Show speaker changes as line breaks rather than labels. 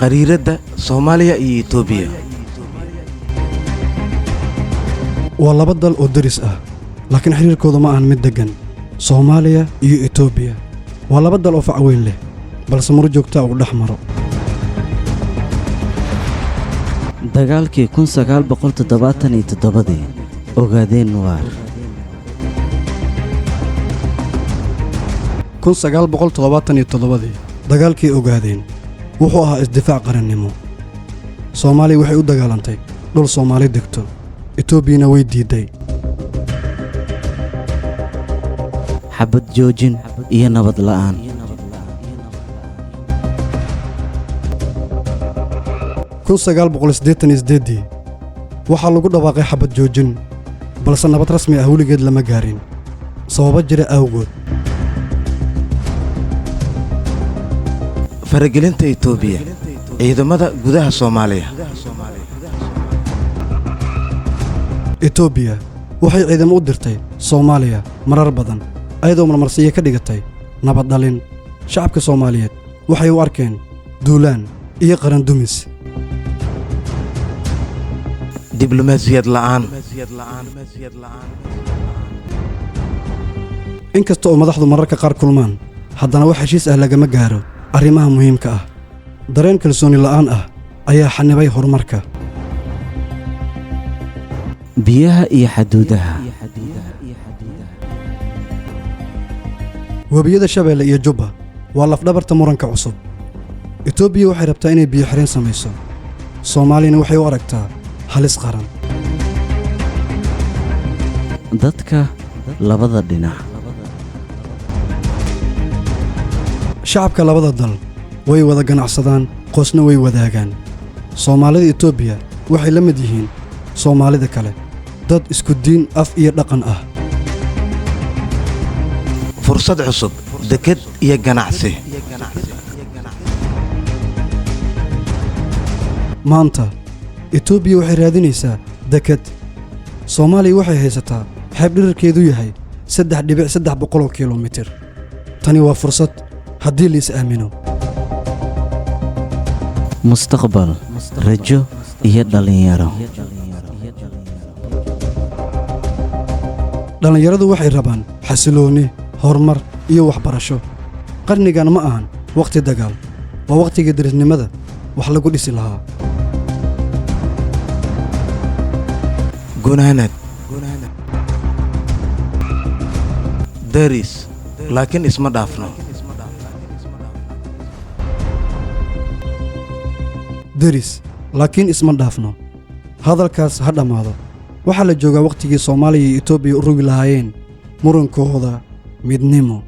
Qariiradda Soomaaliya iyo Itoobiya.
Waa laba dal oo deris ah, laakiin xiriirkooda ma ahan mid deggan. Soomaaliya iyo Itoobiya waa laba dal oo fac weyn leh, balse muro joogtaa uu dhex maro.
Dagaalkii 1977-dii, Ogaadeen waar.
1977-dii dagaalkii Ogaadeen wuxuu ahaa isdifaac qarannimo. Soomaaliya waxay u dagaalantay dhul Soomaali degto, Etoobiyana way diidday.
Xabad joojin iyo nabad la'aan.
1988-dii waxaa lagu dhawaaqay xabad joojin, balse nabad rasmi ah weligeed lama gaarin sababo jira awgood.
Faragelinta Itoobiya, ciidamada gudaha Soomaaliya.
Etoobiya waxay ciidamo u dirtay Soomaaliya marar badan, ayadoo marmarsiyo ka dhigatay nabad dhalin. Shacabka Soomaaliyeed waxay u arkeen duulaan iyo qaran dumis.
Diblomaasiyad la'aan.
In kasta oo madaxdu mararka qaar kulmaan, haddana wax heshiis ah lagama gaaro arrimaha muhiimka ah. Dareen kalsooni la'aan ah ayaa xanibay horumarka.
Biyaha iyo xaduudaha.
Webiyada Shabeelle iyo Jubba waa lafdhabarta muranka cusub. Etoobiya waxay rabtaa inay biyo xidheen samayso, Soomaaliyana waxay u aragtaa halis qaran.
Dadka labada dhinac.
Shacabka labada dal way wada ganacsadaan, qoosna way wadaagaan. Soomaalida Etoobiya waxay la mid yihiin Soomaalida kale, dad isku diin, af iyo dhaqan ah.
Fursad cusub, deked iyo ganacsi.
Maanta Etoobiya waxay raadinaysaa deked. Soomaaliya waxay haysataa xeeb dhirirkeedu yahay 3.3 kilomitir. Tani waa fursad haddii la is aamino.
Mustaqbal, rajo iyo dhallinyaro.
Dhallinyaradu waxay rabaan xasiloonni, horumar iyo waxbarasho. Qarnigan ma ahan wakhti dagaal, waa wakhtigii derisnimada wax lagu dhisi lahaa.
Gunaanad. Daris laakiin isma dhaafno.
Deris laakiin isma dhaafno, hadalkaas ha dhammaado. Waxaa la joogaa wakhtigii Soomaaliya iyo Etoobiya u rogi lahaayeen murankooda midnimo.